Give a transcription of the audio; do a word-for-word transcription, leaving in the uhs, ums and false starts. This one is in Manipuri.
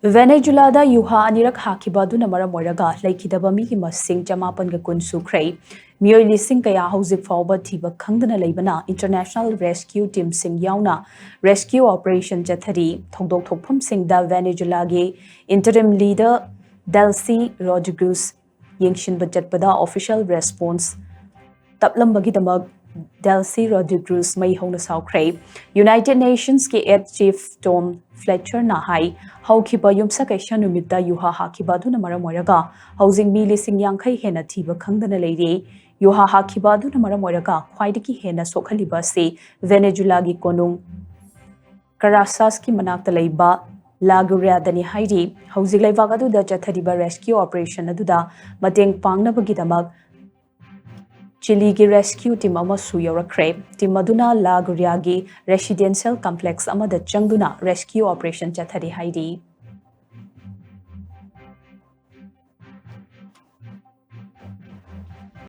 ꯚꯦꯅꯦꯖꯨꯂꯥꯗ ꯌꯨꯍꯥ ꯑꯅꯤꯔꯛ ꯍꯥꯈꯤꯕ ꯑꯗꯨꯅ ꯃꯔꯝ ꯑꯣꯏꯔꯒ ꯂꯩꯈꯤꯗꯕ ꯃꯤꯒꯤ ꯃꯁꯤꯡ ꯆꯃꯥꯄꯟꯒ ꯀꯨꯟ ꯁꯨꯈ꯭ꯔꯦ꯫ ꯃꯤꯑꯣꯏ ꯂꯤꯁꯤꯡ ꯀꯌꯥ ꯍꯧꯖꯤꯛ ꯐꯥꯎꯕ ꯊꯤꯕ ꯈꯪꯗꯅ ꯂꯩꯕꯅ International Rescue Teamꯁꯤꯡ ꯌꯥꯎꯅ rescue operation ꯆꯠꯊꯔꯤ꯫ ꯊꯧꯗꯣꯛ ꯊꯣꯛꯐꯝꯁꯤꯡꯗ ꯚꯦꯅꯦꯖꯨꯂꯥꯒꯤ interim leader Delcy Rodriguez ꯌꯦꯡꯁꯤꯟꯕ ꯆꯠꯄꯗ official response ꯇꯞꯂꯝꯕꯒꯤꯗꯃꯛ Delcy Rodriguez ꯃꯩ ꯍꯧꯅ ꯁꯥꯎꯈ꯭ꯔꯦ꯫ United Nationsꯀꯤ aid chief Tom Fletcherꯅ ꯍꯥꯏ, ꯍꯧꯈꯤꯕ ꯌꯨꯝꯁꯀꯩꯁ ꯅꯨꯃꯤꯠꯇ ꯌꯨꯍꯥ ꯍꯥꯈꯤꯕ ꯑꯗꯨꯅ ꯃꯔꯝ ꯑꯣꯏꯔꯒ ꯍꯧꯖꯤꯛ ꯃꯤ ꯂꯤꯁꯤꯡ ꯌꯥꯡꯈꯩ ꯍꯦꯟꯅ ꯊꯤꯕ ꯈꯪꯗꯅ ꯂꯩꯔꯤ꯫ ꯌꯨꯍꯥ ꯍꯥꯈꯤꯕ ꯑꯗꯨꯅ ꯃꯔꯝ ꯑꯣꯏꯔꯒ ꯈ꯭ꯋꯥꯏꯗꯒꯤ ꯍꯦꯟꯅ ꯁꯣꯛꯍꯜꯂꯤꯕ ꯑꯁꯤ ꯚꯦꯅꯦꯖꯨꯂꯥꯒꯤ ꯀꯣꯅꯨꯡ ꯀꯔꯥꯁꯥꯁꯀꯤ ꯃꯅꯥꯛꯇ ꯂꯩꯕ ꯂꯥ ꯒꯨꯔꯤꯌꯥꯗꯅꯤ ꯍꯥꯏꯔꯤ꯫ ꯍꯧꯖꯤꯛ ꯂꯩꯕꯥꯛ ꯑꯗꯨꯗ ꯆꯠꯊꯔꯤꯕ rescue operation ꯑꯗꯨꯗ ꯃꯇꯦꯡ ꯄꯥꯡꯅꯕꯒꯤꯗꯃꯛ ꯆꯤꯂꯤꯒꯤ rescue team ꯑꯃꯁꯨ ꯌꯧꯔꯛꯈ꯭ꯔꯦ꯫ Team ꯑꯗꯨꯅ ꯂꯥ ꯒꯨꯔꯤꯌꯥꯒꯤ residential complex ꯑꯃꯗ ꯆꯪꯗꯨꯅ rescue operation ꯆꯠꯊꯔꯤ ꯍꯥꯏꯔꯤ꯫